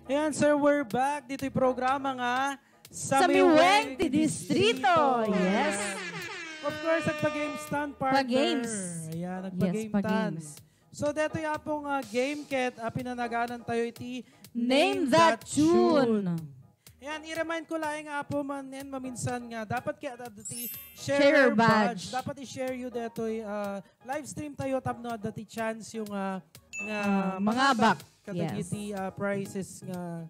Ayan, sir, we're back. Dito yung programa nga Sa Miweng ti Distrito. Yes. Of course, nagpa-game stand partner. Pa-games. Ayan, nagpa-game Yes, pa-games. So, dito yung apong game kit. Pinanaganan tayo iti Name that tune. Ayan, i-remind ko lang nga po maminsan nga. Dapat kaya dati Share badge. Dapat i-share you dito. Live stream tayo tapno dati chance yung mga bak. Katagiti prices nga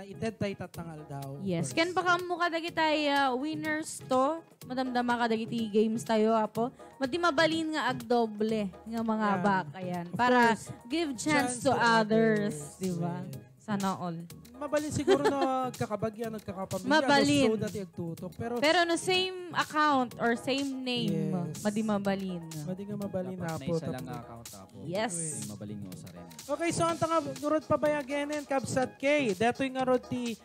ited tayo tatangal daw. Yes. Ken baka mo kadagi tayo winners to. Madamdama kadagiti games tayo apo. Madi mabalin nga agdoble nga mga bak. Ayan. Para give chance to others. Diba? Sana all. Mabalin siguro na kakabagyan, nagkakapamilya. Mabalin. So dati agtutok. Pero no same account or same name. Yes. Madi mabalin. Madi nga mabalin na Dapat po. na isa lang nga account tapo. Yes. Hindi mabaling mo sa rin. Okay, so ang tanga nurod pa bayagenen kabsat kay. Dato yung nga rod ti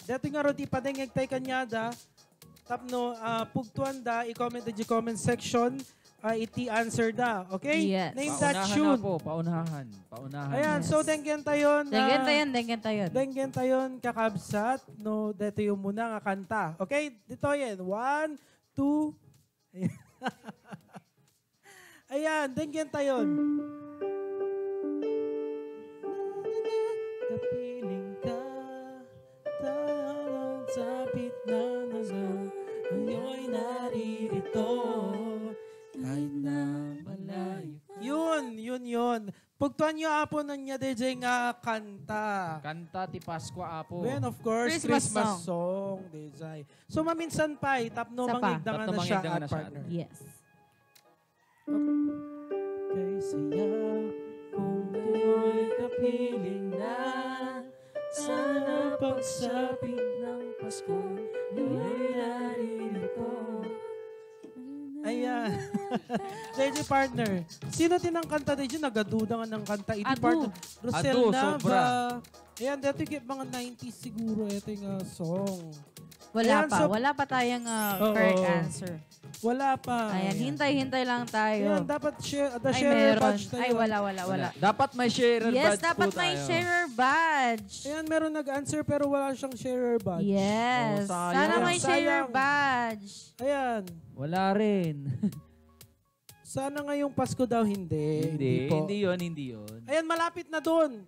dato yung nga rod ti padengeg tay kanyada. Tapno pugtuan da i-comment di comment section. Iti answer da. Okay? Yes. Name that Paunahan tune. na po. Paunahan. Ayan, Yes. so denggen tayon. Denggen tayon kakabsat. No, dito yung muna nga kanta. Okay? Dito yan. 1, 2. Ayan, denggen tayon. Kapiling ka, talang sapit na nasa, ngayon naririto. Kahit na malayo. Yun. Pugtuan nyo apo na niya DJ nga kanta. Kanta ti Pasko apo. When of course, Christmas song DJ. So maminsan pa, tapno mangigdangan na siya at partner. Yes. Kay saya kung kayo'y kapiling na, sana pagsapit ng Pasko, ngayon naririto. Ayan. DJ partner. Sino tinang kanta DJ? Nagaduda nga ng kanta. Ito partner. Rosel Nava. Sobra. Ayan, dito yung mga 90s siguro. Ito yung song. Wala Ayan, pa. so, Wala pa tayong correct answer. Wala pa. Ayan, hintay-hintay lang tayo. Ayan, dapat share, Ay, share meron. badge tayo. Ay, wala. Dapat may sharer Yes, badge dapat po may tayo. sharer badge. Ayan, meron nag-answer pero wala siyang sharer badge. Yes. Oh, sayang. Sana may Sayang. sharer badge. Ayan. Wala rin. Sana ngayong Pasko daw hindi. Po. Hindi yun. Ayan, malapit na doon.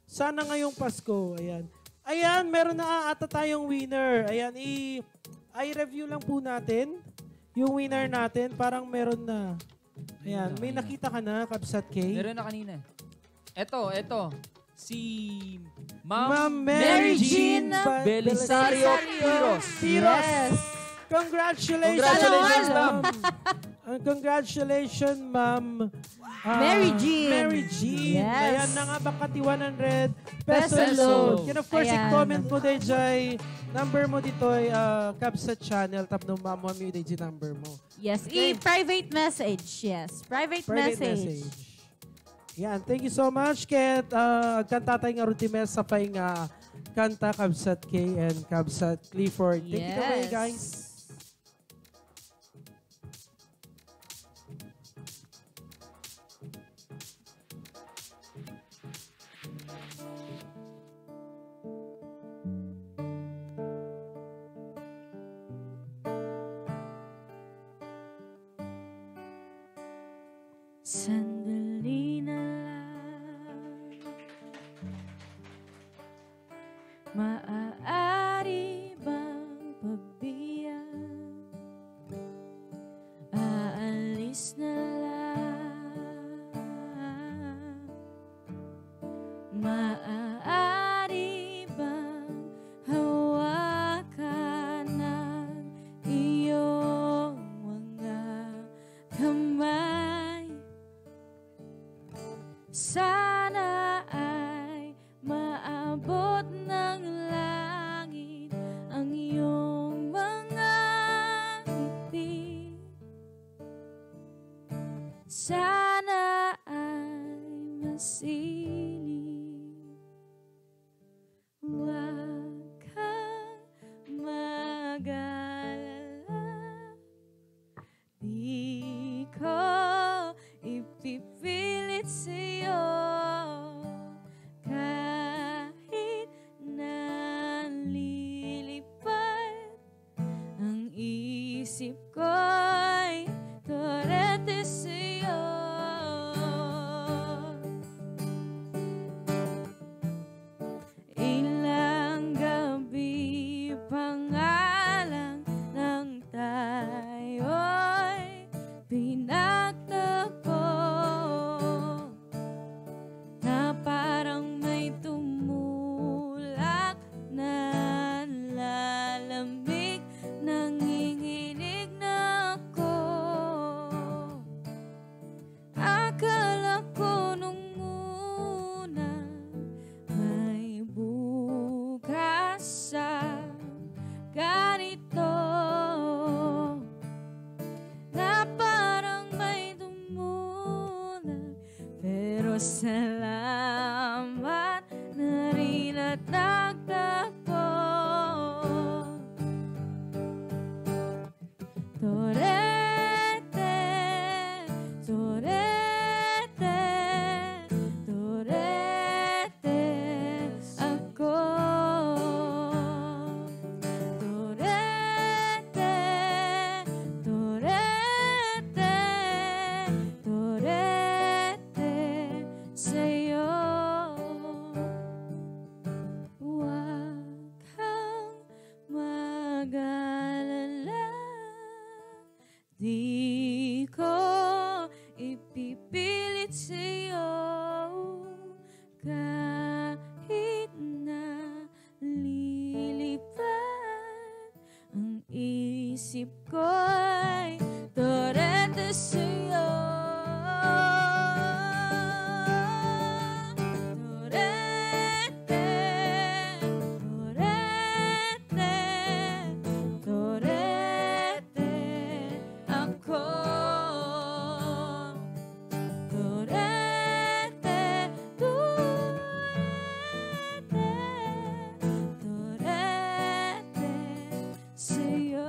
Sana ngayong Pasko. Ayan. Ayan, meron na ata tayong winner. Ayan, i-review lang po natin. Yung winner natin, parang meron na. Ayan, may nakita ka na, Kabsat K? Meron na kanina. Ito. Si Ma'am Mary Jean Belisario Piros. Yes. Congratulations, ma'am. Congratulations, ma'am. Mary Jean. Mary Jean. Yes. Ayan na nga baka 100 peso Peso load. load. And of course, Ayan. i-comment mo DJ. Number mo dito ay Kabsat channel. Tap no mamo mo DJ number mo. Yes, Okay. private message. Yes, private message. Yan, thank you so much. Ket, kanta tayo nga rutimes sa pay nga kanta Kabsat K and Kabsat Clifford. Take it away, guys. Sandali na lang, maaari bang pagbigyan? Aalis na lang, maaari bang hawakan ng iyong mga kamay? Sana ay maabot ng langit ang iyong mga ngiti. Sana ay masilip. Huwag kang mag-alala, di ko ipipilit sa'yo Diyos, salamat na rin at nagtagpo. Torete, torete, torete ako. Torete, torete, torete sa'yo. Huwag kang mag-alala, di ko ipipilit sa'yo kahit na lilipad ang isip ko'y torete sa'yo. Torete, torete, torete ako. Torete, torete, torete sa'yo.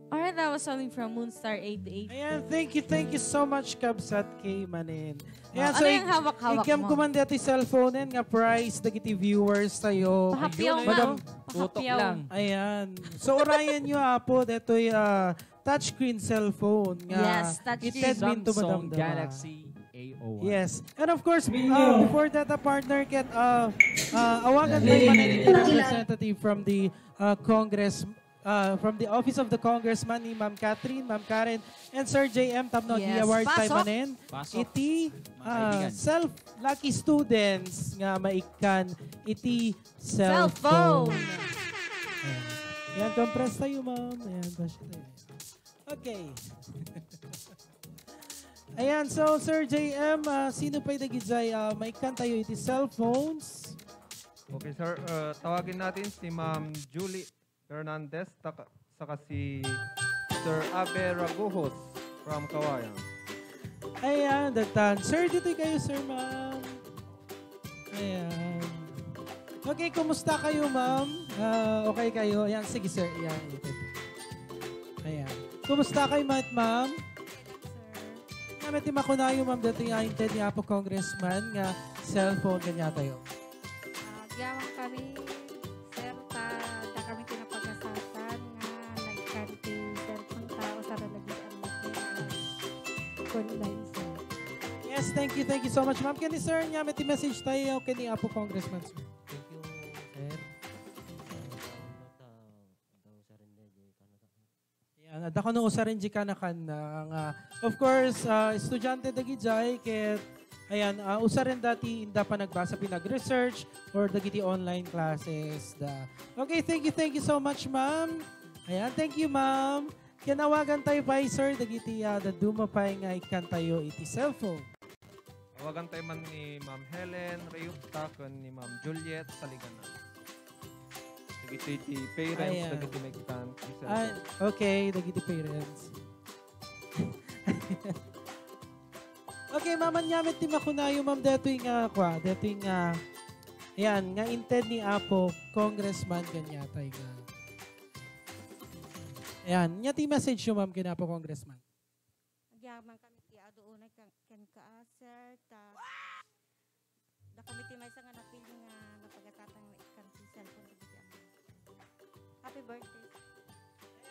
Alright, that was something from Moonstar 88. Ayan, thank you so much, Kabsat K. Manin. Ayan, Ano yung hawak-hawak ikam mo? kumanda ito cellphone nga price, dagiti viewers tayo. Pahapyaw Madam, mo. Tutok Pahapyaw. lang. Ayan. So, orayan nyo po, deto'y touchscreen cellphone. Nga, Yes, touchscreen. Ited min to Samsung madamdama. Galaxy A01. Yes. And of course, before that, a partner can awagan tayo managing representative from the Congress, from the Office of the Congressman ni Ma'am Catherine, Ma'am Karen, and Sir JM Tabnog Yes. Award tayo Pasok. manin. Pasok. Iti Mga kaibigan. self-lucky students nga maikan iti Cellphone. cellphone. Ayan. Ayan, compress tayo, ma'am. Ayan, bash tayo. Okay. Ayan, so Sir JM, sino pa'y nagijay? Maikan tayo iti cellphones. Okay, sir. Tawagin natin si Ma'am Julie Fernandez, saka si Sir Abe Raguhos from Kawayan. Ayan, datan. Sir, dito kayo, sir, ma'am. Ayan. Okay, kumusta kayo, ma'am? Okay kayo? Ayan, sige, sir. Ayan. Ayan. Kumusta kayo, ma'am? Kami timakunayo, ma'am, dito yung inted niya po, congressman, nga cellphone, kanya tayo. Gawang kami, sir, da kami tinapagasasan nga nagkanti cellphone tao sa ralagian mo online, sir. Yes, thank you so much, ma'am. Kani, sir, nga may message tayo, kani Apo Congressman, sir. Thank you, sir. Yan, at ako nung usarin di kanakan of course, estudyante dagijay, ket ayan, usarin dati inda pa nagbasa pinag-research or dagiti online classes. Okay, thank you so much, ma'am. Ayan, thank you, ma'am. Kinawagan tayo pa, sir, dagiti daduma pa nga ikan tayo iti cellphone. Tawagan tayo man ni Ma'am Helen Rayupta kan ni Ma'am Juliet Saliganan. Dagiti parents, Ayan. dagiti nagtan. Okay, dagiti parents. Okay, ma'am, nyamit ti makunayo, ma'am, deto'y nga, ayan, nga inted ni Apo, congressman, kanya tayo nga. Ayan, nya ti message yung ma'am, kina po, congressman. Agyaman kami ti aduunay kan ka, sir, da kami ti may nga napili nga napagatatan nga ikanti cellphone happy birthday.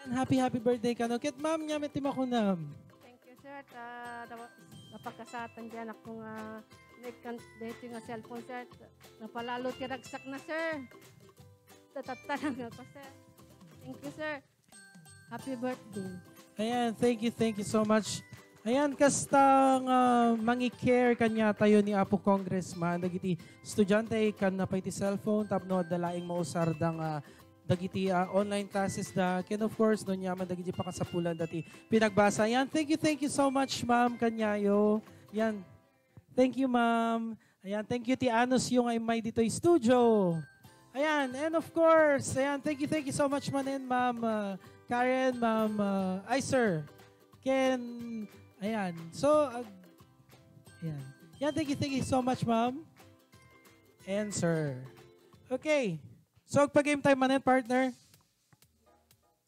Ayan, happy birthday ka, no? Kit, ma'am, nyamit ti makunam. Thank you, sir. Napagkasatan dyan ako nga dito nga cellphone, sir. Napalalo tiragsak na, sir. Tatatalang ako, sir. Thank you, sir. Happy birthday. Ayan, thank you so much. Ayan, kastang mangi-care kanya tayo ni Apo Congressman. Dagiti estudyante kan na pa iti cellphone, tapno dalaing mausar dang dagiti online classes da. Ken of course, doon yaman dagiti pakasapulan dati pinagbasa. Ayan, thank you so much, ma'am Kanyayo. Ayan, thank you, ma'am. Ayan, thank you ti Anos yung ay may dito studio. Ayan, and of course, ayan, thank you so much manin, ma'am Karen, ma'am, ay sir, Ken, ayan. So, ayan. Yan, thank you so much, ma'am. And sir. Okay. So, pag-game tayo manin, partner.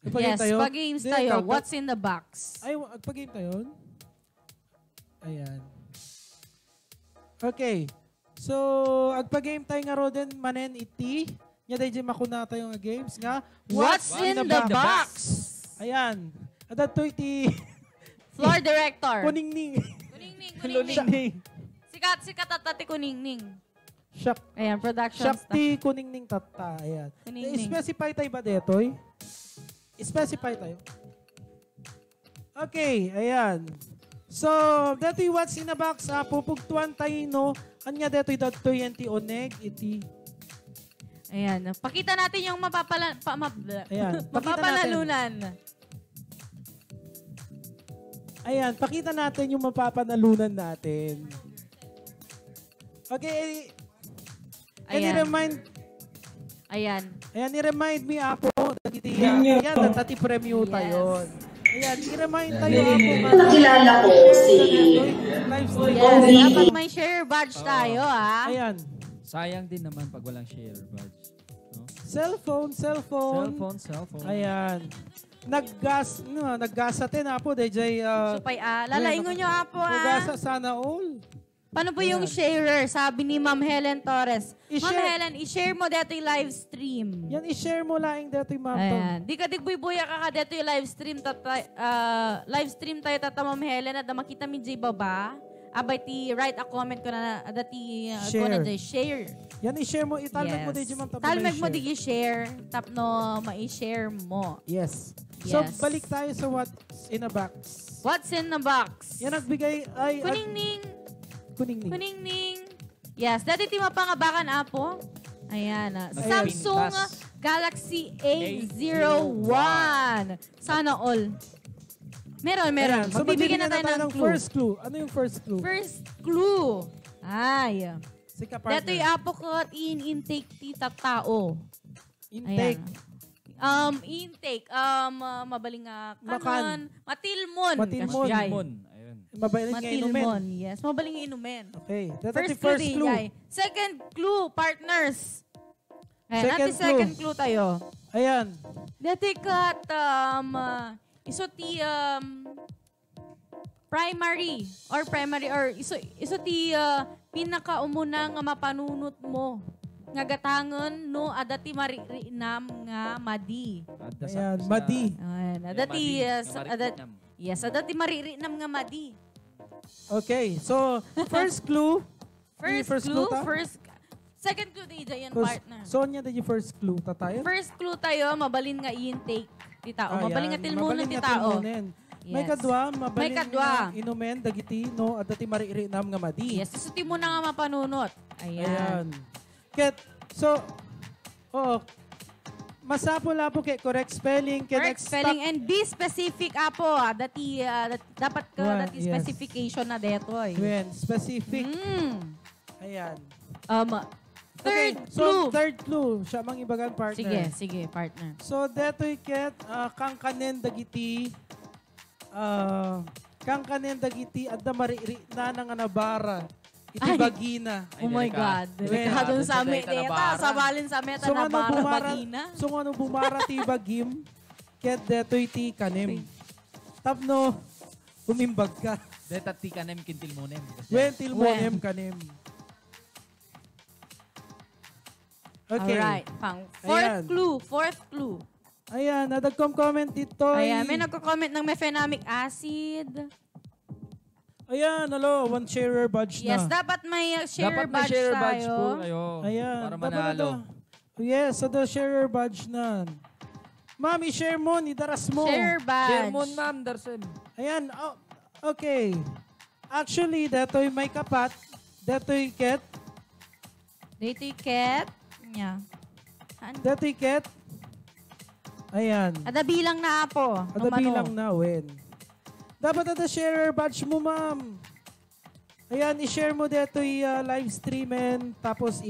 Pag-game Yes, tayo? pag-games Hindi, tayo. What's in the box? Ay, pag-game tayo? Ayan. Okay. So, agpa-game tayo nga ro din manen iti. Nya dahil makuna tayo nga games nga. What's in the box? Ayan. Adat to iti Floor director. kuningning. Kuningning. Sikat at tati kuningning. Shak. Ayan, production staff. Shakti kuningning tata. Ayan. Kuningning. Specify tayo ba detoy? Specify tayo. Okay, ayan. So, detoy what's in the box. Pupugtuan tayo no. Anya detoy datoy enti oneg iti. Ayan. Pakita natin yung Ayan. mapapanalunan. Ayan, pakita natin yung mapapanalunan natin. Okay, can you Ayan. remind, Ayan. ayan, i-remind me, Apo, dagiti, ayan, natati premyo Yes. tayo. Ayan, i-remind tayo, Apo, Nakilala ko si live stream. Yes, dapat may share badge tayo, ha? Ayan, Sayang din naman pag walang share badge. No? cellphone. Cellphone. Ayan. Naggasatin, Apo, DJ, Supay, lalaingon nyo, Apo, nagasa sana all. Paano po yung sharer? Sabi ni Ma'am Helen Torres. Ma'am I-share. Helen, i-share mo dito yung live stream. Yan, i-share mo lang dito yung map. Ayan. Di ka digbuy-buya ka ka dito yung live stream. Live stream tayo tata Ma'am Helen at makita mi J baba. Abay ti write a comment ko na dati ko na share. Yan, i-share mo. Italmag mo DJ, ma'am. tapos Talmag mo i-share. di share. Tapno ma-share mo. Yes. So, Yes. balik tayo sa what's in a box. What's in the box? Yan, nagbigay ay... Kuningning. Kuningning. Kuningning. Yes, dati ti mapangabakan, Apo. Ayan. Ayan. Samsung Galaxy A01. Sana all. Meron. Ayan. So, Magbibigyan na tayo ng clue. first clue. Ano yung first clue? First clue. Ay. Sika Dito yung partner. Apo ko in-intake ti tao. Intake. Intake. Mabaling nga Makan. kanon. Matilmon. Matilmon. Kasjay. Mon. Ayun. Mabaling nga inumin. Matilmon. Yes. Mabaling nga inumin. Okay. That's First the first clue. clue. Jay. Second clue, partners. Ayan, Second second clue. clue tayo. Ayan. Dati kat, iso ti primary or iso ti pinakaumuna nga mapanunot mo. Nga gatangan no adati maririnam nga madi. Ayan. Madi. Ayan, adati adati maririnam nga madi. Okay. So, first clue. First clue, second clue di yan partner. Sonya, yung first clue. Tatayo? First clue tayo, mabalin nga i-intake ti tao. Mabalin nga tilmunan ti Mabalin nga tao. tilmunan. May Yes. kadwa, mabalin May kadwa. nga inumen, dagiti, no, at dati maririnam nga madi. Yes, isuti mo na nga mapanunot. Ayan. Ayan. So, masapula po kay correct spelling. Correct spelling and be specific, Apo. Dati, dapat ka, Well, dati yes. specification na detoy. When specific. Ayan. Third Okay, so clue. third clue. Siya mang ibagan partner. Sige, partner. So, detoy ket, kang kanen dagiti, at na mariri na nga nabara. Iti Ay. bagina. Oh my God. Delikadong sa amin. Sabalin sa meta So, na ano bara bumara, bagina. so, ano bumara ti bagim, ket detoy ti kanem. Tapno, umimbag ka. Deta ti kanem kintil monem. Wentil mo em kanem. Okay. Alright. Pang Ayan. fourth clue. Ayan, nadagkom-comment dito. Ayan, may nagko-comment ng mefenamic acid. Ayan, alo, one sharer badge Yes, na. dapat may share Dapat may badge share tayo. badge po kayo. Ayan. Para dapat manalo. na. Yes, so the sharer badge na. Ma'am, i-share mo, idaras mo. Share badge. Share mo, ma'am, Darsem. Ayan, okay. Actually, dato'y may kapat. Dato'y ket. Dito yung cat. Nya. Dato'y ket. Ayan. Ada bilang na Apo. Ada bilang na, wen. Dapat ada sharer badge mo, ma'am. Ayan, i-share mo dito live streamen. Tapos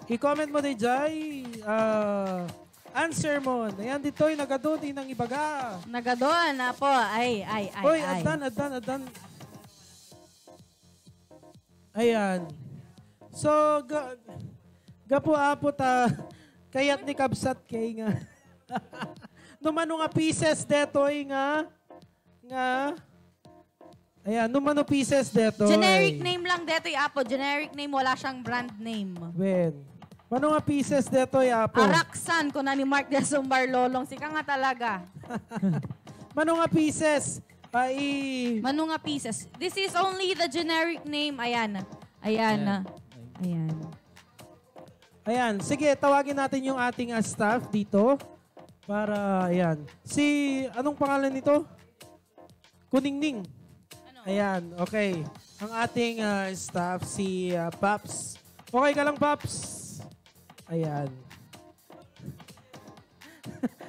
i-comment mo di jay. Answer mo. Ayan, dito'y nagadodi ng ibaga. Nagadon na po. Ay. Hoy, adan. Ayan. So, gapo-apo ta, kayat ni Kabsat kay nga. Numano nga pieces detoy nga. Ayan, numano pieces detoy. Generic name lang detoy, Apo. Generic name, wala siyang brand name. Wen. Mano nga pieces detoy, Apo? Araksan ko na ni Mark de Sumbar Lolong. Sika nga talaga. Mano nga pieces? Mano nga pieces. This is only the generic name. Ayan. Ayan, sige, tawagin natin yung ating staff dito. Para, ayan. Anong pangalan nito? Kuningning. Ayan, okay. Ang ating staff, si Paps. Okay ka lang, Paps? Ayan.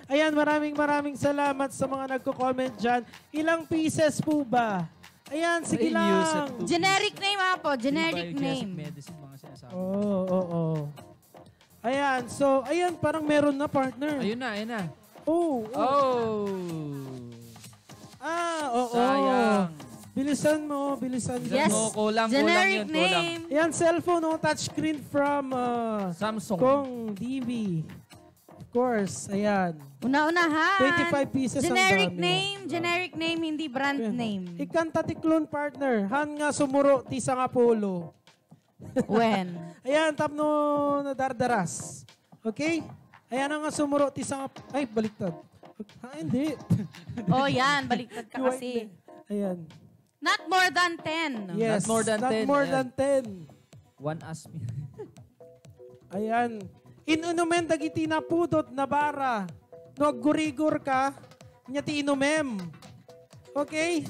Ayan, maraming salamat sa mga nagko-comment dyan. Ilang pieces po ba? Ayan, sige lang. Generic name, Apo. Generic name. Medicine, mga sinasabi. Oo. Ayan, so, ayan, parang meron na, partner. Ayun na. Oo. Oo. Sayang. Bilisan mo. Yes. Kulang Generic yun. name. Ayan, cellphone, touchscreen from Samsung. Kong DV. Of course, ayan. Una-unahan. 25 pieces Generic ang dami. Generic name, hindi brand name. Ikanta ti clone partner. Han nga sumuro ti sa nga polo. When? Ayan, tap no nadardaras. Okay? Ayan nga sumuro ti sa nga... Ay, baliktad. Hindi. Oh, yan. Baliktad ka kasi. Ayan. Not more than 10. Yes. Not more than 10. Not more than 10. One ask me. Ayan. Inunumen dagiti na pudot na bara. No, gurigor ka, nya ti inumem. Okay?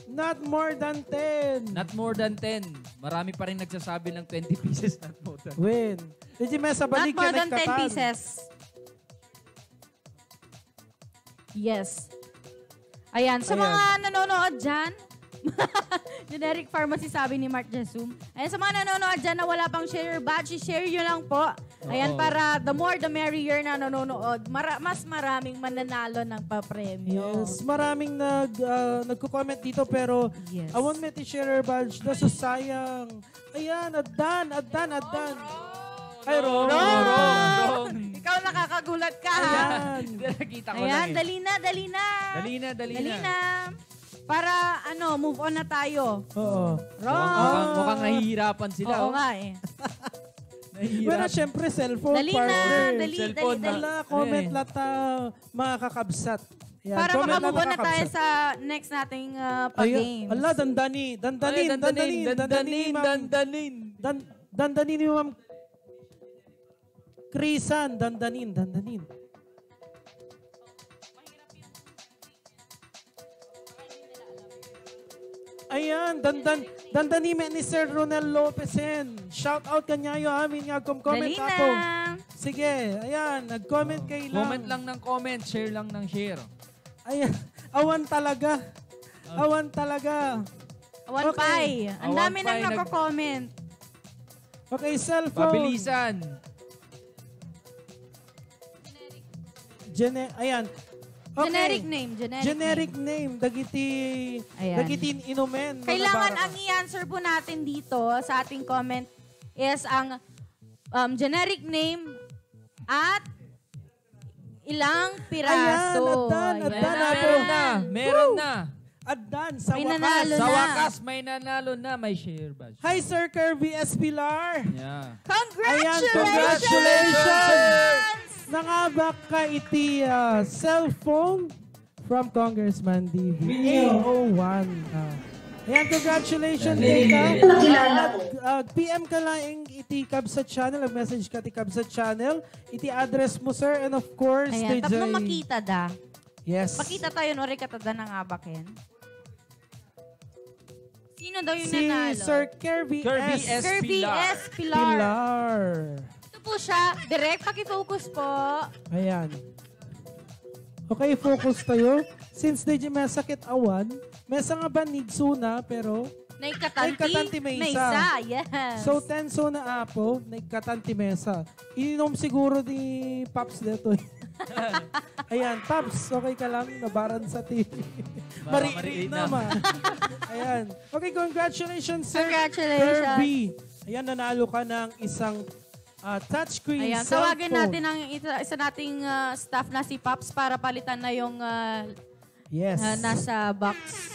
Not more than 10. Not more than 10. Marami pa rin nagsasabi ng 20 pieces. Not more than 10. When? Did you mess Not balik more ka than 10 nagkatan? pieces. Yes. Ayan. Sa Ayan. mga nanonood dyan, generic pharmacy sabi ni Mark Jesum. Ayan, sa mga nanonood dyan na wala pang share badge, share nyo lang po. Ayan, para the more the merrier na nanonood, mas maraming mananalo ng papremyo. Yes, maraming nagko-comment dito pero Yes. I want me to share badge na so sayang. Ayan, adan. Ay, wrong. Wrong. Ikaw nakakagulat ka, ha? Ayan. Nakita ko Ayan, lang dali na. Dali na. Para, move on na tayo. Oo. Wrong. Mukhang nahihirapan sila. Oo nga eh. Bueno, syempre, cellphone Dali na, partner. dali. Wala, comment lata mga kakabsat. Ayan, Para comment makamove lata on na tayo kakabsat. sa next nating Ayan, pag-games. ala, dandanin, ni Ma'am Krisan, dandanin. Ayan, dandani ni Sir Ronel Lopezen. Shout out kanyayo amin nga comment Dali ako. na. Sige, ayan, nag-comment kayo lang. Comment lang ng comment, share lang ng share. Ayan, awan talaga. Awan Okay. pay. Ang Awan dami nang pay, nako-comment. Okay, cellphone. Pabilisan. Ayan. Okay. Generic name. Ayan. Dagiti inumen. mga Kailangan bara. ang i-answer po natin dito sa ating comment is ang generic name at ilang piraso. Ayan, adan. Meron na. Adan, sa May wakas. nanalo Sa na. wakas, may nanalo na. May share badge. Hi, Sir Kirby S. Pilar. Yeah. Congratulations! Nangabak ka iti cellphone from Congressman DV. 801. Ayan, congratulations kay ka. PM ka lang iti Kabsat channel. Message ka iti Kabsat channel. Iti address mo, sir. And of course, Ayan, tapos na makita da. Yes. Pakita tayo, nori katada ng abakin. Sino daw yung Si nanalo? Sir Kirby S. Kirby Pilar. S. Pilar. Pilar. Ito po siya. Direct, pakifocus po. Ayan. Okay, focus tayo. Since di masakit awan, mesa nga ba nigso na, pero Naikatanti Mesa. Yes. So, tenso na apo, nagkatanti mesa. Ininom siguro ni Paps dito. Ayan, Paps, okay ka lang? Nabaran sa TV. Mariin naman. Ayan. Okay, congratulations, sir. Congratulations. Kirby. Ayan, nanalo ka ng isang touchscreen Ayan, cellphone. tawagin natin ang isa nating staff na si Pops para palitan na yung Yes. nasa box.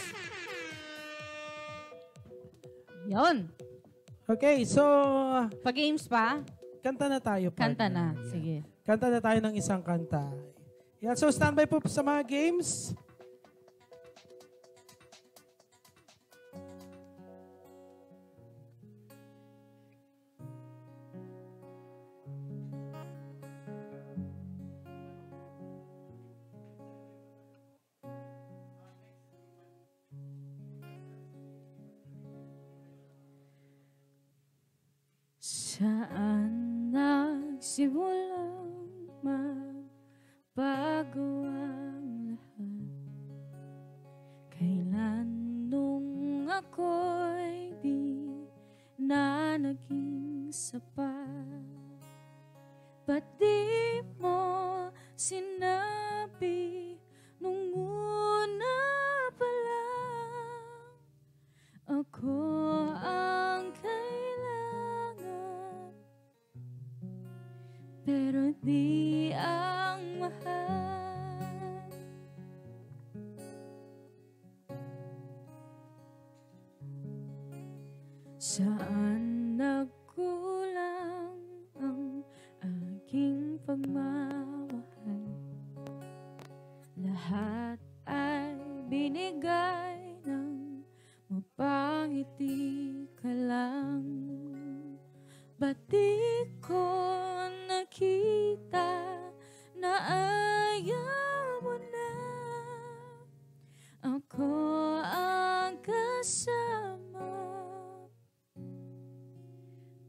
Yun. Okay, so Pa-games pa? kanta na tayo. Kanta partner. na. Sige. Kanta na tayo ng isang kanta. Yan, so standby po sa mga games. Saan nagsimulang magbago ang lahat? Kailan nung ako'y di na naging sapat? Ba't di mo sinabi nung una pa lang? Ako ang kailangan, pero di ang mahal. Saan nagkulang ang aking pagmamahal? Lahat ay binigay ng mapangiti ka lang. Ba't di ko nakita na ayaw mo na? Ako ang kasama,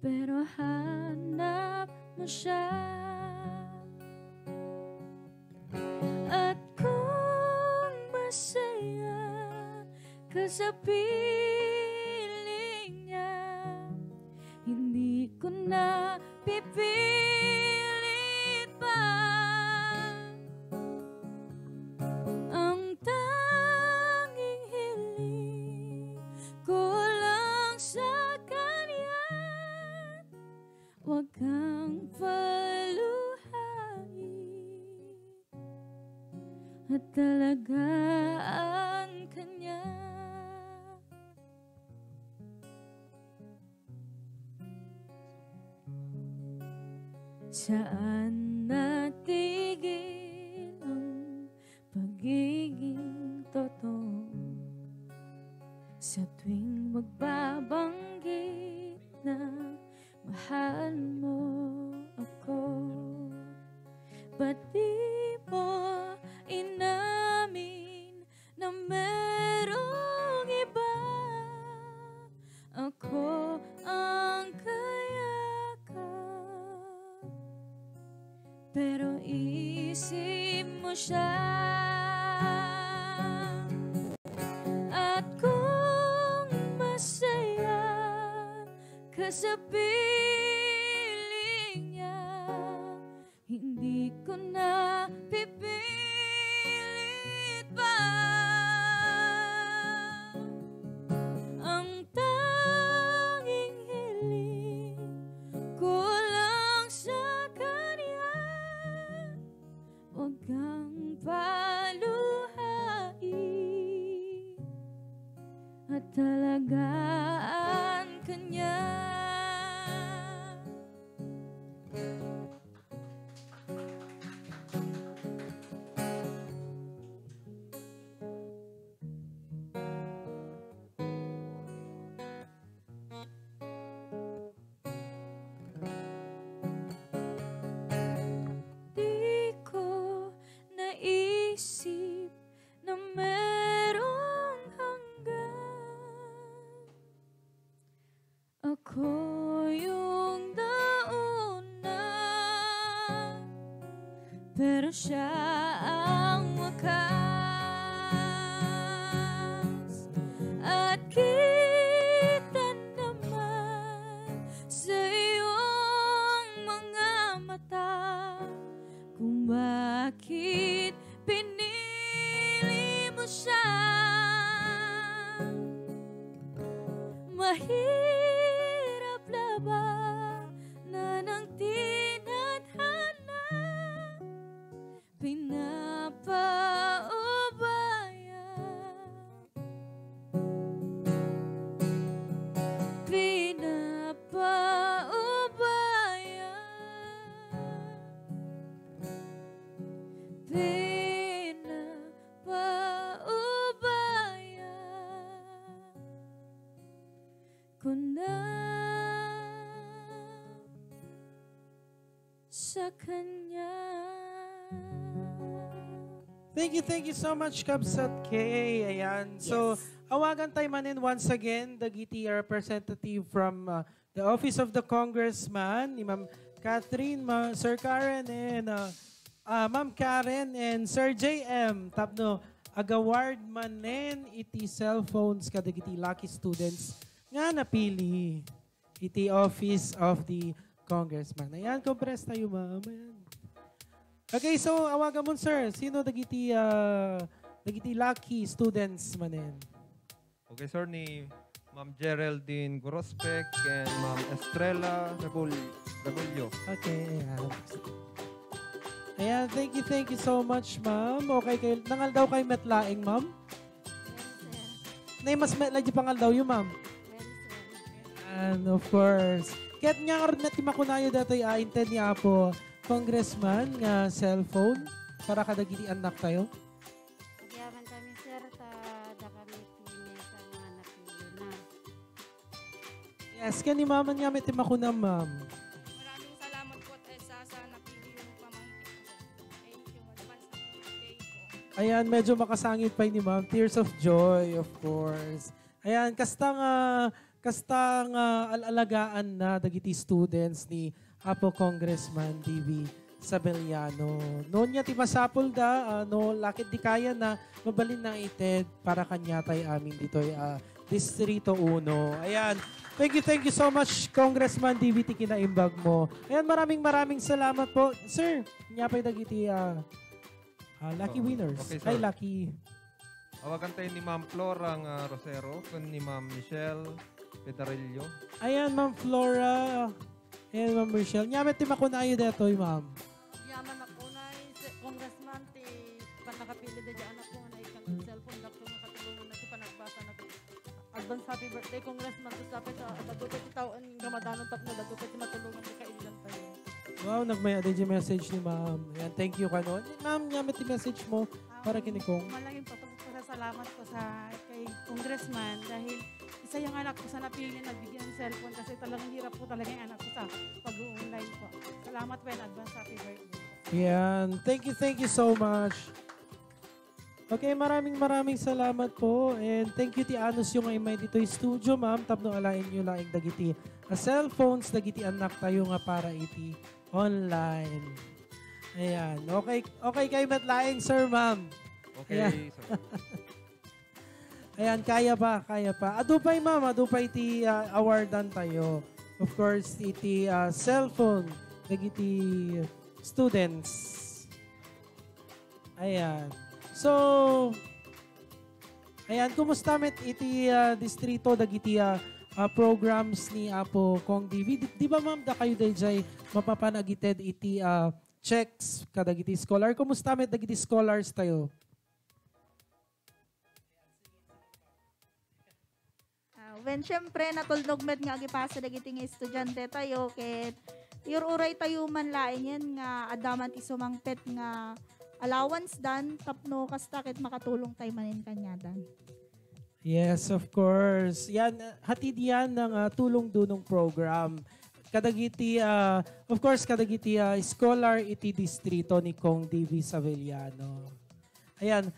pero hanap mo siya. At kung masaya ka sa piling niya, hindi ko na pipilit pa. Ang tanging hiling ko lang sa kanya, huwag kang paluhain at talagaan kanya. Saan natigil ang pagiging totoo? Sa tuwing magbabanggit na mahal mo ako, ba't di mo inamin na merong iba? Ako ang kayakap, pero isip mo siya. At kung masaya ka sa piling niya, hindi ko na pipilit pa. Ang tanging hiling ko lang sa kanya, huwag kang paluhain at talagaan kanya. Di ko naisip na merong hanggan. Ako yung nauna, pero siya ang wakas. At Bakit pinili mo siya? Mahirap labanan ang tinadhana, pinapaubaya, pinapaubaya, pinapaubaya ko na sa kanya. Thank you so much, Kabsat K. Ayan. So, awagan tayo manin once again, Dagiti representative from the Office of the Congressman, ni Ma'am Catherine, Sir Karen, and Ma'am Karen, and Sir JM. Tapno, agaward manen iti cellphones kadagiti lucky students nga napili iti Office of the Congressman. Ayan, compress tayo, ma'am. Ayan. Okay, so awagan mo, sir. Sino dagiti lucky students manen? Okay, sir, ni Ma'am Geraldine Gorospec and Ma'am Estrella Rebulyo. Okay, ayan. Ayan, thank you so much, ma'am. Okay, kayo, nangal daw kay metlaing, ma'am? Nay, mas metla di pangal daw yung ma'am. And of course, kaya't nga nga rin natin makunayo dato'y intend niya po, Congressman, nga cellphone, para kadagiti anak tayo. Nagyaman kami, sir, da kami pili sa mga napili na. Yes, kani ma'am, nga may timakunam, ma'am. Maraming salamat po at sa napili yung pamangkin ko. Thank you. Advance happy birthday ko. Ayan, medyo makasangit pa ni ma'am. Tears of joy, of course. Ayan, kastang alalagaan na dagiti students ni Apo Congressman D.V. Sabeliano. Noon niya ti masapol da, lakit di kaya na mabalin na ited para kanya tayo amin dito Distrito 1. Ayan. Thank you so much, Congressman D.V. ti kinaimbag mo. Ayan, maraming salamat po. Sir, niya pa'y dagiti lucky winners. Okay, sir. Ay, lucky. Awagan tayo ni Ma'am Flora Rosero, kun ni Ma'am Michelle Pedarillo. Ayan, Ma'am Flora. Ayan, Ma'am Michelle. Nyamet ti makunayo dito, ma'am. Yaman ako na congressman, ti panakapili da dyan ako na ikang cellphone, dapto ng katulungan na ti panagbasa na advance happy birthday, congressman, to sabi sa dagupit ti taon ng Ramadan tapno, dagupit ti matulungan ti kailan tayo. Wow, nagmaya din yung message ni ma'am. Ayan, thank you ka noon. Ma'am, nyamet ti message mo para kinikong. Malaking salamat ko sa kay congressman dahil isa yung anak ko sa napili nagbigyan ng cellphone kasi talagang hirap po talaga yung anak ko sa pag-online po. Salamat po and advance happy birthday. Ayan, thank you so much. Okay, maraming salamat po. And thank you ti Anos yung ay may dito yung studio, ma'am. Tapno alain nyo laing dagiti cellphones, dagiti anak tayo nga para iti online. Ayan, okay kayo matlaing, sir, ma'am. Okay, Ayan. sir. Ayan, kaya pa. Adupay, ma'am. Adupay iti awardan tayo. Of course, iti cellphone. Dagiti students. Ayan. So, ayan, kumusta met iti distrito dagiti programs ni Apo Kong DV? Di ba, ma'am, da kayo dayjay mapapanagited iti checks kadagiti scholar? Kumusta met dagiti scholars tayo? When syempre natulnog met nga agipasa dagiti nga estudyante tayo ket uray tayo man lain yan nga adaman ti sumangpet nga allowance dan tapno kasta ket makatulong tayo manin kanya dan. Yes, of course. Yan, hatid yan ng tulong-dunong program. Kadagiti, of course, kadagiti scholar iti distrito ni Kong D.V. Saveliano. Ayan.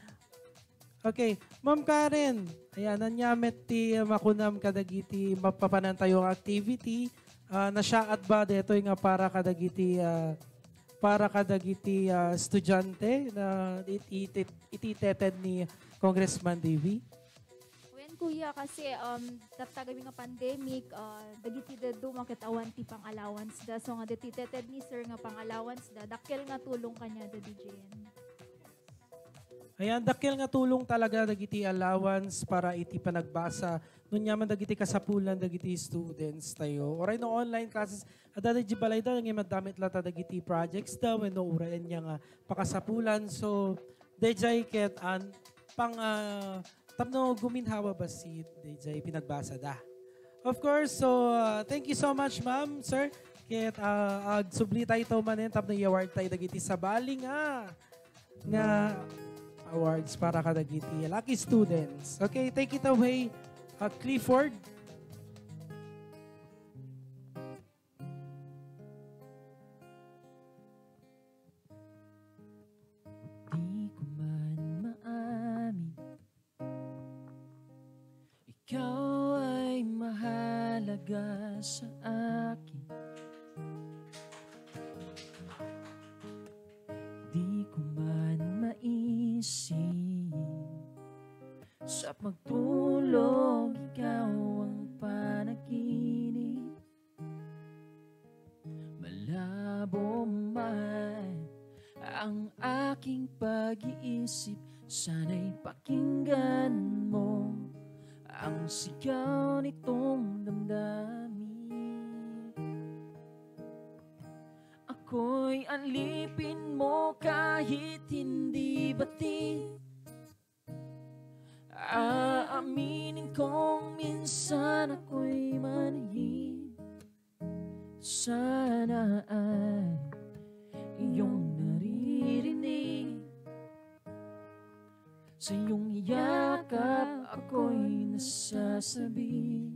Okay, Ma'am Karen, ayan, nanyamet ti makunam kadagiti mapapanan tayong activity. Nasyaat ba dito nga para kadagiti estudyante na ititeted ni Congressman D.V.? When kuya kasi tatagabi nga pandemic, dagiti da dumakit awan ti pang allowance da. So nga detiteted ni sir nga pang allowance da. Dakil nga tulong kanya da DJN. Ayan, dakil nga tulong talaga dagiti allowance para iti panagbasa. Nun yaman dagiti kasapulan dagiti students tayo. Oray no online classes, adada di balay da, nga madamit lata dagiti projects daw, no urayan niya nga pakasapulan. So, dejay ket an pang tapno guminhawa basit, dejay pinagbasa da. Of course, so thank you so much ma'am, sir. Ket agsubli tayo ito manin, tapno i-award tayo dagiti sabali nga awards para kadagiti lucky students. Okay, take it away, Clifford. Di ko man maamin, ikaw ay mahalaga sa akin. Di ko man maisip sa pagtulog, ikaw ang panaginip. Malabo man ang aking pag-iisip, sana'y pakinggan mo ang sigaw nitong damdamin. Ako'y alipin mo kahit hindi batid. Aaminin kong minsan ako'y manhid. Sana ay iyong naririnig. Sa iyong yakap ako'y nasasabi.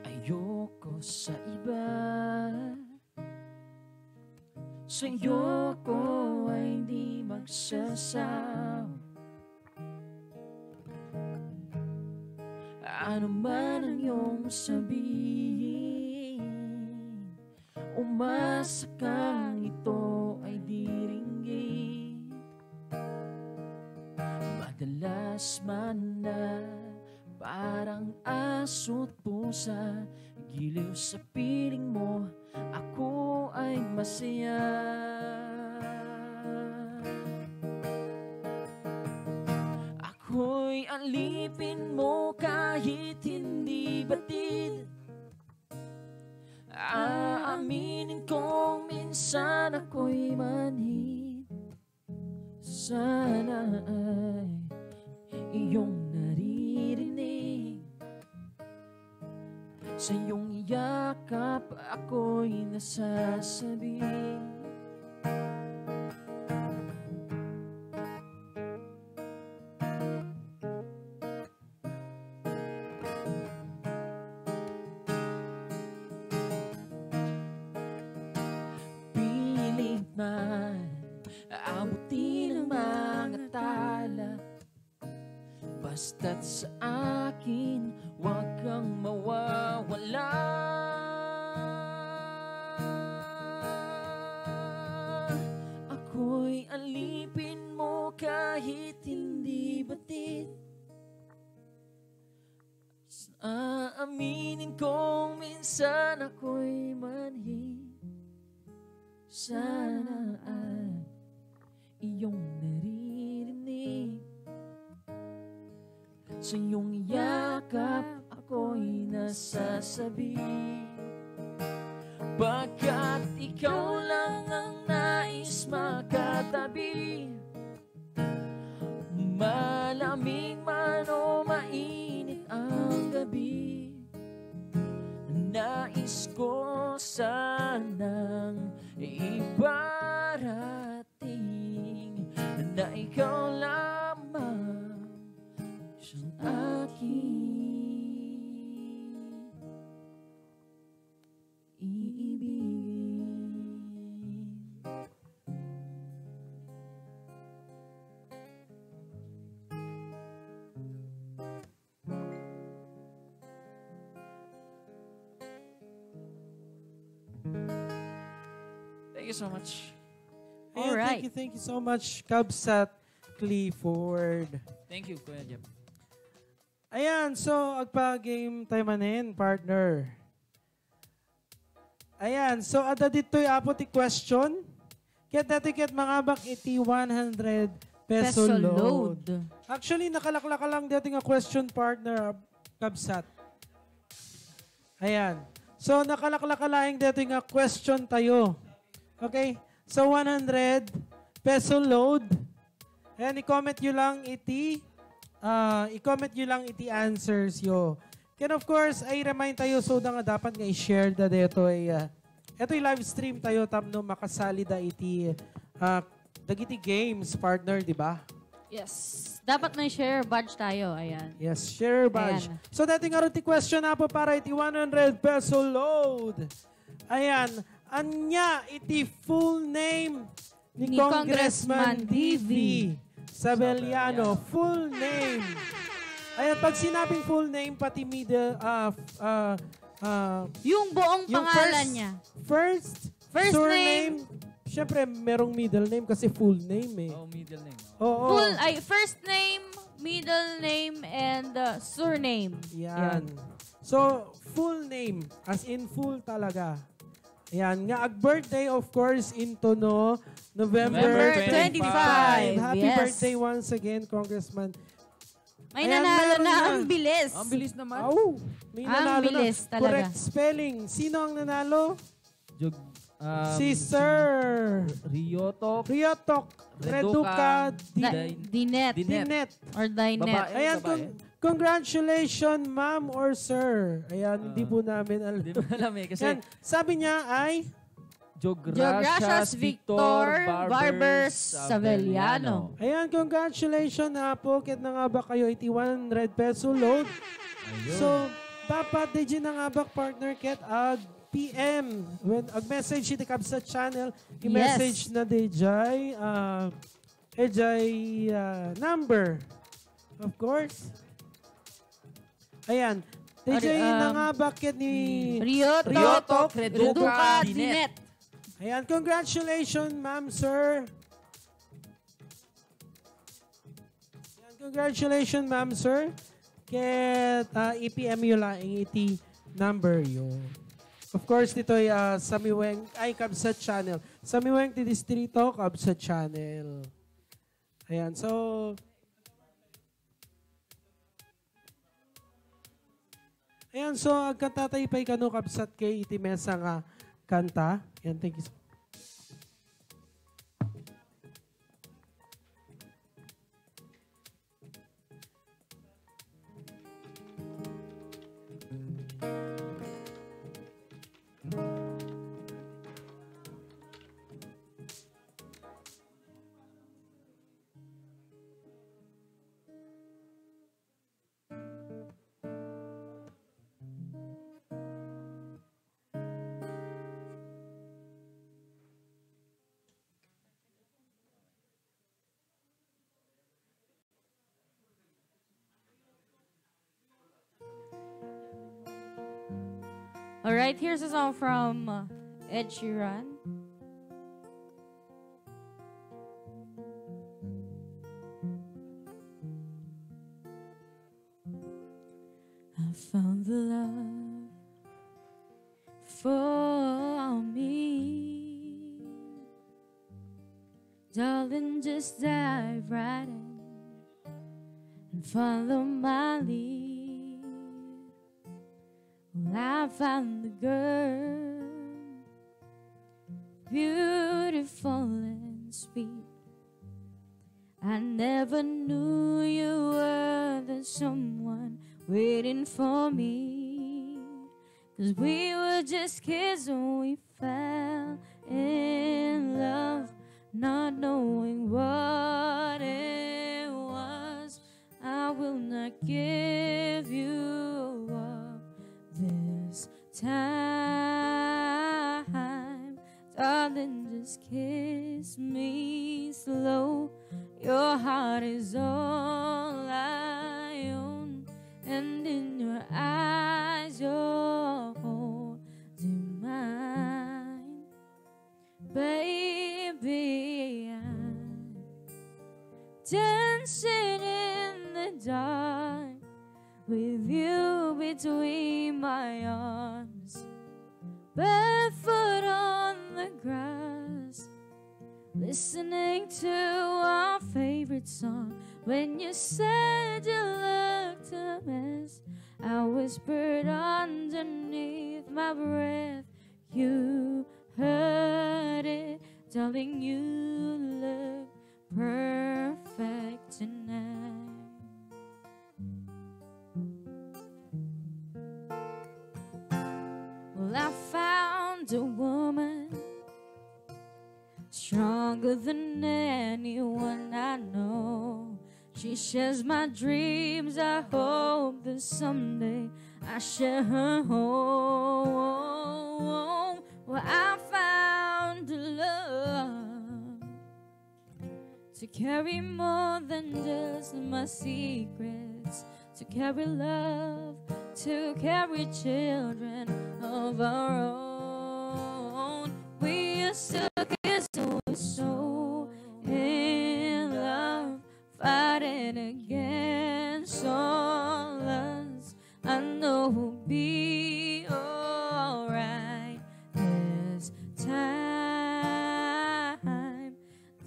Ayoko sa iba, sa'yo ko ay hindi magsasaw. Ano man ang iyong sabihin, umasa kang ito ay diringgin. Madalas man na parang aso't pusa, giliw sa piling mo, ako ay masaya. Ako'y alipin mo kahit hindi batid. Aaminin kong minsan ako'y manhid. Sana ay iyong naririnig. Sa iyong yakap ako'y nasasabi. Pilit man abutin ang mga tala, basta't sa akin huwag kang mawawala. Ako'y alipin mo kahit hindi batid. Aaminin kong minsan ako'y manhid. Sana ay iyong naririnig. Sa iyong yakap ako'y nasasabi. Pagkat ikaw lang ang nais makatabi, malamig man o mainit ang gabi, nais ko sanang ibarating na ikaw lamang siyang aking iibigin. Thank you so much. Ayan, Alright. thank you so much, Cubsat Clifford. Thank you, Kuya Jeff. Ayan, so agpa-game tayo manin, partner. Ayan, so ada dito'y apot i question. Ket dati mga bak iti 100 peso load. Actually, nakalakla lang dati nga question, partner, Cubsat. Ayan. So, nakalakla laing dito nga question tayo. Okay? So, 100 peso load. Ayan, i-comment nyo lang iti answers yo. Can of course, ay remind tayo so nga dapat nga i-share da dito ay ito'y live stream tayo tapno makasali da iti dagiti games partner, di ba? Yes. Dapat may share badge tayo. Ayan. Yes, share badge. Ayan. So, dati nga rin ti question na po para iti 100 peso load. Ayan. Anya iti full name ni Congressman DV Sabeliano. Full name. Ayan, pag sinabing full name, pati middle, Yung buong yung pangalan niya. First surname. Siyempre, merong middle name kasi full name eh. Oh, middle name. Oo. First name, middle name, and surname. Yan. So, full name. As in full talaga. Yan. Nga, birthday of course, into November 25. Happy Yes. birthday once again, Congressman. May Ayan, nanalo meron na. na. Ang bilis. Ang bilis naman. Oh, may Ang nanalo bilis na. talaga. Correct spelling. Sino ang nanalo? Jug, Si Sir Riotok. Riotok Reduca Dinet. Dinet. Or Dinet. Babae. Ayan, congratulations, ma'am or sir. Ayan, hindi po namin alam. Hindi mo alam eh. Kasi Yan, sabi niya ay Jogracias Victor Barbers Saveliano. ayan, congratulations na po. Kit na nga ba kayo 100 peso load? So, dapat DJ na nga ba partner Ket PM. When ag-message si Tikab sa channel, i-message na DJ number. Of course. Ayan. DJ na nga bakit ni Riotok Reduca Reduca Dinet. Dinet. Ayan, congratulations, ma'am, sir. Ayan, congratulations, ma'am, sir. Ket i-PM yun lang iti number yun. Of course, dito ay Samiweng, ay Kabsat Channel. Samiweng ti Distrito, Kabsat Channel. Ayan, so ayan, so agkantatay pa'y kano Kabsat kay iti mesa nga kanta. Ayan, thank you so much. All right, here's a song from Ed Sheeran. I found the love for me. Darling, just dive right in and follow my lead. Well, I found the girl, beautiful and sweet. I never knew you were the someone waiting for me. 'Cause we were just kids when we fell in love, not knowing what it was. I will not give you up this time. Darling, just kiss me slow. Your heart is all I own, and in your eyes you're holding mine. Baby, Baby, I'm dancing in the dark with you between my arms, barefoot on the grass, listening to our favorite song. When you said you looked a mess, I whispered underneath my breath, you heard it, darling, you look perfect tonight. Well, I found a woman stronger than anyone I know. She shares my dreams. I hope that someday I share her home. Well, I found a love to carry more than just my secrets, to carry love, to carry children of our own. We used to kiss, so in love, fighting against all odds. I know we'll be alright this time.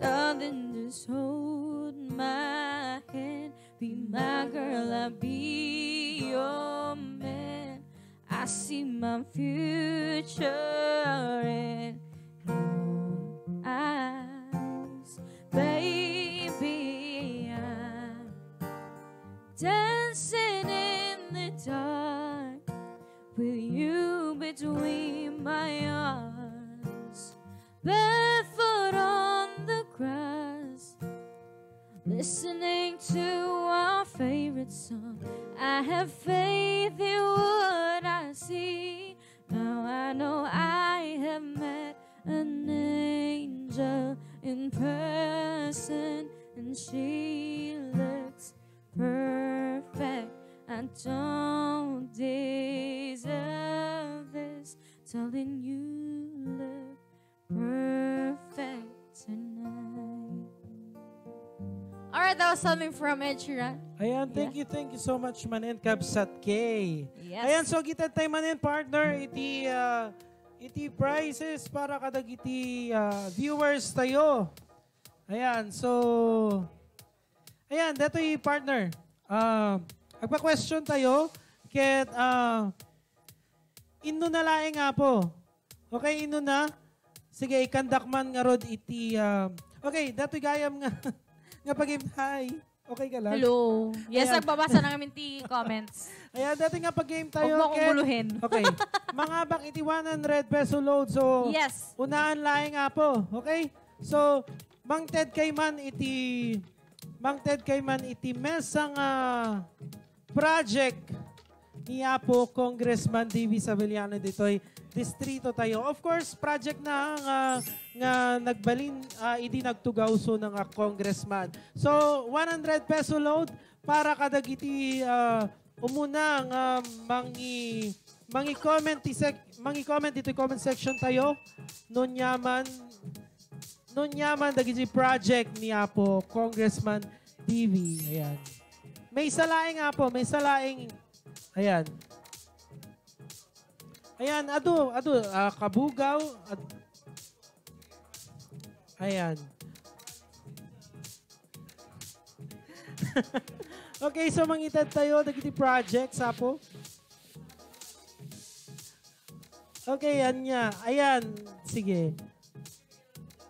Darling, just hold my hand. Be my girl, I'll be your man. I see my future in your eyes. Baby, I'm dancing in the dark with you between my arms, barefoot on the grass, listening to our favorite song. I have faith in what I see. Now I know I have met an angel in person, and she looks perfect. I don't deserve this, darling, you look perfect tonight. Alright, that was something from Ed Sheeran. Ayan, thank you so much manin Kabsat K. Yes. Ayan, so kita tayo manin partner, iti prizes para kadag iti viewers tayo. Ayan, so ayan, dato yung partner. Agpa-question tayo ket inno na laeng nga po. Okay, inno na. Sige, ikandak man nga rod iti okay, dato gayam nga nga pag-hi. Okay ka lang? Hello. Yes, Ayan. nagbabasa na kami ti comments. Ayan, dati nga pag-game tayo. Huwag mo akong guluhin. Okay. Mga bak iti 100 peso load. So, Yes. unaan laing nga po. Okay? So, Mang Ted kay man iti mesang project ni Apo Congressman D.V. Sabeliano dito'y distrito tayo. Of course, project na nga nagbalin, idi nagtugawso ng congressman. So, 100 peso load para kadag iti umunang mangi-comment dito comment section tayo. Nunyaman dagiti project ni Apo Congressman D.V. Ayan. May salaing nga po, may salaing. Ayan. Ayan, kabugaw. Ayan. Okay, so mangitad tayo dagiti project, Sapo. Okay, yan niya. Ayan, sige.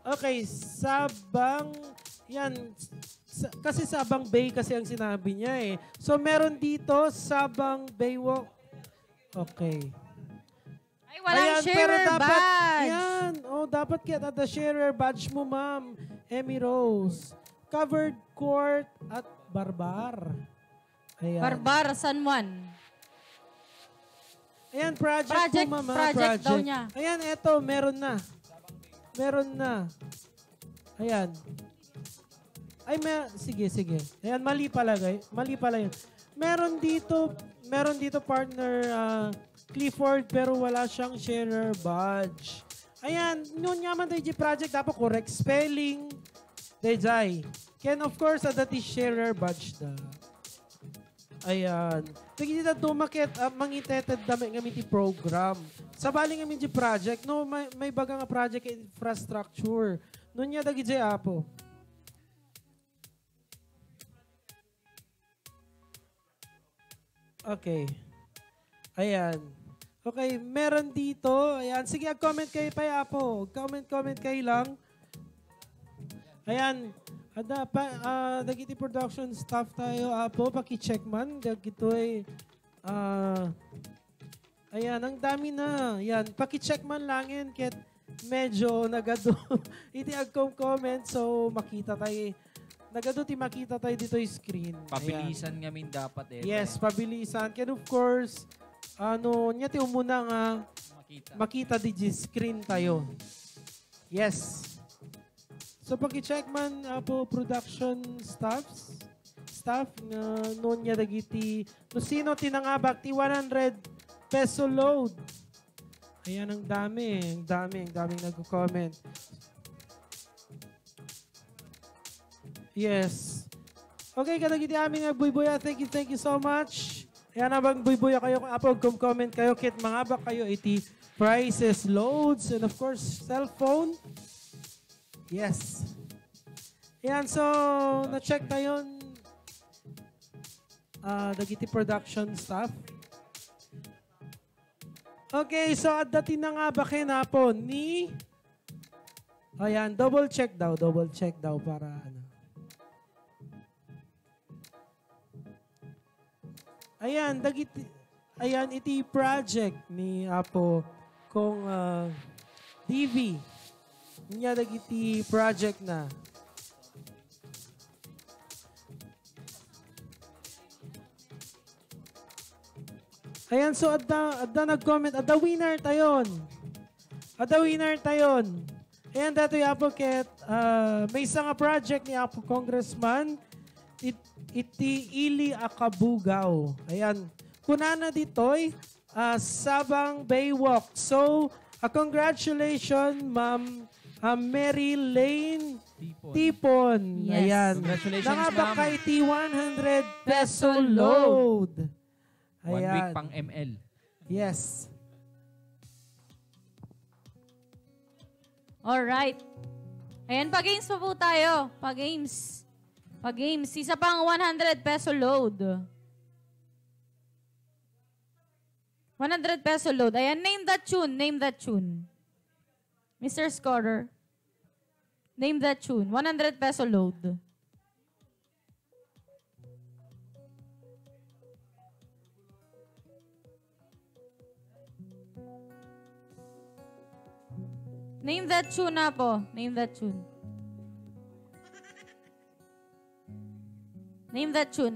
Okay, Sabang, yan, kasi Sabang Bay kasi ang sinabi niya eh. So, meron dito, Sabang Baywalk. Okay. Ay, walang sharer badge. Yan. Oh, dapat kaya tada sharer badge mo, ma'am. Emmy Rose. Covered Court at Barbar. Ayan. Barbar, San Juan. Ayan, project po, ma'am. Project daw niya. Ayan, eto, meron na. Meron na. Ayan. Ay, sige. Ayan, mali pala yun. Meron dito partner Clifford pero wala siyang sharer badge. Ayan, nung nyaman tayo project, dapat correct spelling. Dejay. Ken, of course, adati sharer badge da. Ayan. Tigit na tumakit, mangiteted dami ng aming program. Sa baling aming project, no, may baga nga project infrastructure. Noon niya dagi jay apo. Okay. Ayan. Okay, meron dito. Ayan, sige, comment kayo pa po. Comment kayo lang. Ayan. Ada pa dagiti production staff tayo apo, paki-check man dagito ay ayan, ang dami na. Ayan, paki-check man langin ket medyo nagado iti comment so makita tayo. Nagado ti makita tayo dito yung screen. Pabilisan ngamin dapat eh. Yes, pabilisan. Kaya of course, niya ti umuna nga makita di screen tayo. Yes. So paki-check man po production staff nga noon niya dagiti no sino tinangabak ti 100 peso load. Ayan, ang daming nagko-comment. Yes. Okay, kadagiti aming buybuya. Thank you so much. Ayan, abang buybuya kayo, apog comment kayo, kit mga bak kayo, iti prices, loads, and of course, cellphone. Yes. Ayan, so, na-check tayo dagiti production staff. Okay, so at dati na nga ba kinapon ni... Ayan, double check daw para ano. Ayan, ayan, iti project ni Apo kung DV. Niya dagiti project na. Ayan, so adda nag-comment, adda winner tayon. Ayan, dato yung Apo ket, may isang project ni Apo Congressman, iti Ili Akabugaw. Ayan, kunana ditoy, Sabang Baywalk. So, congratulations, Ma'am Mary Lane Tipon. Yes. Ayan. Congratulations, Nangabak ma'am. ka iti 100 peso load. 1 week Ayan. pang ML. Yes. Alright. Ayan, pa-games pa po tayo. Pa-games. Isa pang 100 peso load. 100 peso load. Ayan, name that tune. Mr. Scorer. Name that tune. 100 peso load. Name that tune na po. Name that tune.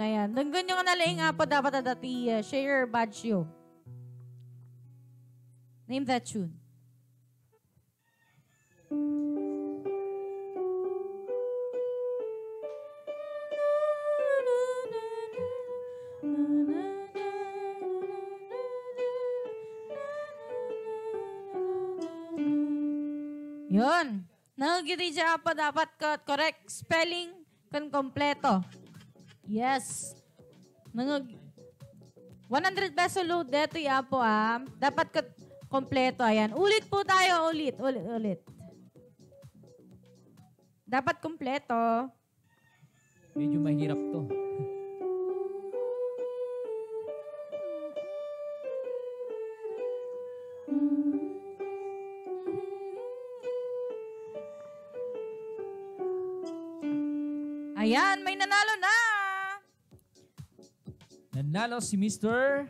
Ayan. Dunggan nyo nga nalaing nga po dapat adati share badge yo. Name that tune. Yun. Nangagiti siya pa dapat correct spelling kan kompleto. Yes. 100 peso load dito po dapat kompleto. Ayan. Ulit po tayo. Ulit. Dapat kompleto. Medyo mahirap to. Ayan, may nanalo na. Nanalo si Mr.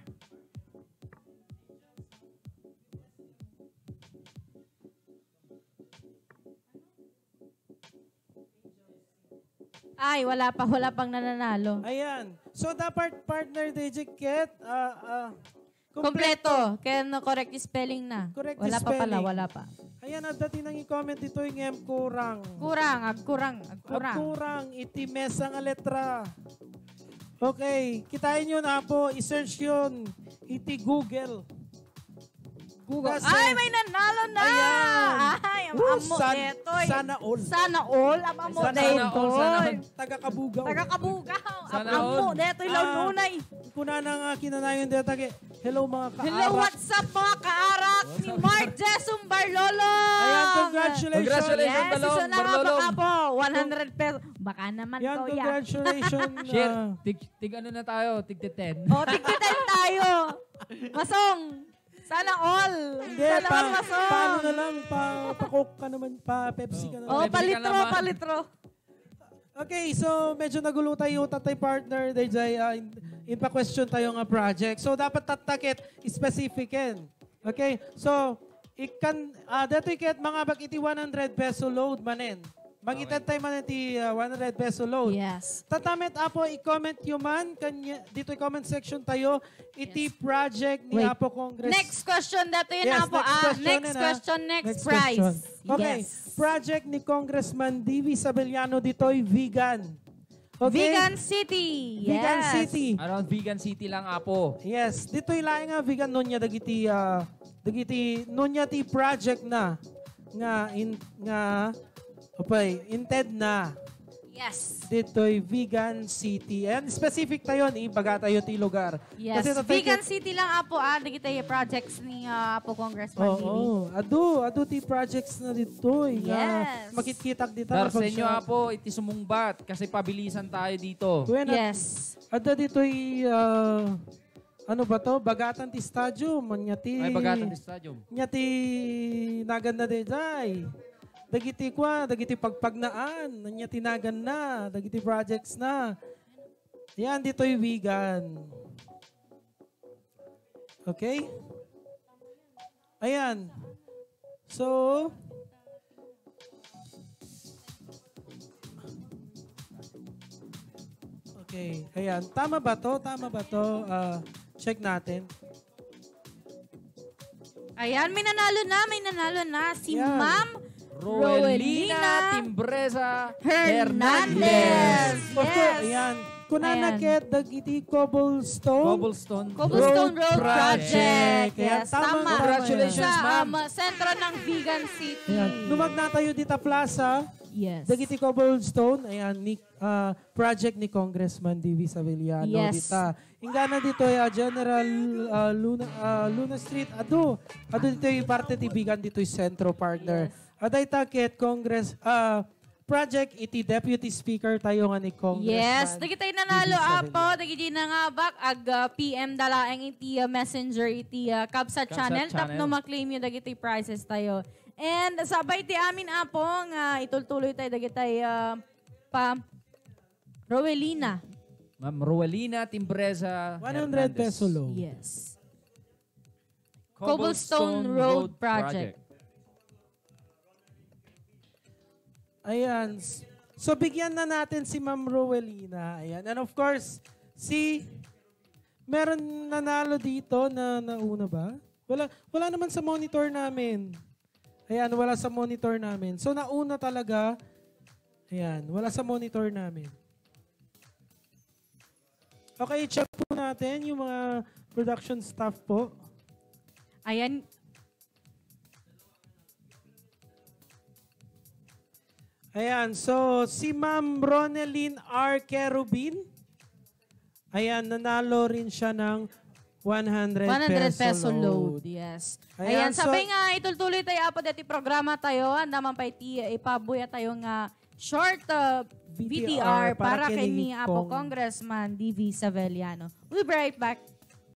Ay, wala pang nananalo. Ayan. So, dapat partner DJ Ket, Kompleto. Kaya na correct yung spelling na. Correct Wala yung pa pala, spelling. wala pa. Ayan, at dati nang i-comment dito yung kurang. Kurang. Iti mesa nga letra. Okay, kitain nyo na po, i-search yun. Iti Google. Google. Kasi- Ay, may nanalo na! Ayan. Ay, ang Woo, amo san- detoy. sana all. Sana all. Ang amo Sana all, sana detoy. all. Taga-kabugaw. Taga-kabugaw. Ang Sana amo all. detoy Ah, laununay. Kuna na nga kinanayon dito. Hello mga kaarak. Hello, what's up mga kaarak ni Mark Jesum Barlolo. Ayan, congratulations. Congratulations. Yes, Balong, isa na nga Barlolong. baka po. 100 pesos. Baka naman Yan, ko yan. congratulations. Share. Tig ano na tayo? Tig 10. O, tigtitan tayo. Masong. Sana all. Hindi, Sana all masong. paano na lang, pa-coke ka naman, pa-Pepsi ka na lang. Oh, Pwede ka palitro, naman. palitro. Okay, so medyo nagulo tayo tatay partner dahil in pa-question tayo nga project. So dapat tatakit specificin. Okay? So ikan dato iket mga bag iti 100 peso load manen. Mangitan tayo man iti 100 peso load. Yes. Tatamet apo i-comment yung man kanya dito i-comment section tayo iti project ni Wait. Apo Congress. Next question, dato yun Yes, na po. next question Next yun, question, next Next prize. question. Okay, Yes. project ni Congressman Divi Sabeliano dito'y vegan. Okay? Vegan City. Vegan Yes. City. Around Vegan City lang, Apo. Yes, dito'y laing nga vegan nunya dagiti nunya ti project na inted na Yes. dito'y Vegan City. And specific tayo ni baga tayo ti lugar. Yes. Kasi tatay Vegan City lang apo dagita yung projects ni Apo Congressman Oo, Divi. ado ti projects na dito'y. Yes. Makitkitak dito. Dar sa inyo, Apo, iti sumungbat kasi pabilisan tayo dito. Yes. Ada dito'y ano ba to? Bagatan ti stadium. Nyati. Ay, Bagatan Stadium. Nyati nagan na day. Dagiti pagpagnaan. Nyati nagan na. Dagiti projects na. Yan, dito'y vegan. Okay? Ayan. So, okay. Ayan. Tama ba to? Check natin. Ayan, may nanalo na. Si Yan. Ma'am Rowelina Timbreza Hernandez. Opo, Yes. ayan. Kunanaket dagiti cobblestone. Cobblestone. Cobblestone Road Road Project. Project. Ayan, Yes, tama, tama. Congratulations, Sa ma'am. sentro ng Vegan City. Ayan. Numag na tayo dita plaza. Yes. Dagiti cobblestone. Ayan, project ni Congressman Divi Sabeliano. Yes. Dita. Ingana dito General Luna Street. Ado dito yung parte ti Bigan dito yung Centro Partner. Aday taket Congress project iti Deputy Speaker tayo nga ni Congressman. Yes, dagi tayo nanalo Divi apo, Sabeliano. dagi di na nga bak ag PM dalaeng iti messenger iti Kabsat channel channel. tapno ma-claim yung dagi tayo prizes tayo. And sabay ti amin apo nga itultuloy tayo dagi tayo pa Rowelina. Ma'am Rowelina Timbreza 100 peso low. Yes. Cobblestone Road Project. Ayan. So, bigyan na natin si Ma'am Rowelina. Ayan. And of course, meron nanalo dito na nauna ba? Wala naman sa monitor namin. Ayan, wala sa monitor namin. So, nauna talaga. Ayan, wala sa monitor namin. Okay, check po natin yung mga production staff po. Ayan. Ayan, so si Ma'am Ronelyn R. Kerubin, ayan, nanalo rin siya ng 100 peso load. Yes. Ayan, Ayan, sabay nga itultuloy tayo apo dati programa tayo. Naman pa ipabuya tayo nga short VTR para kay ni Apo Congressman Divi Sabeliano. We'll be right back.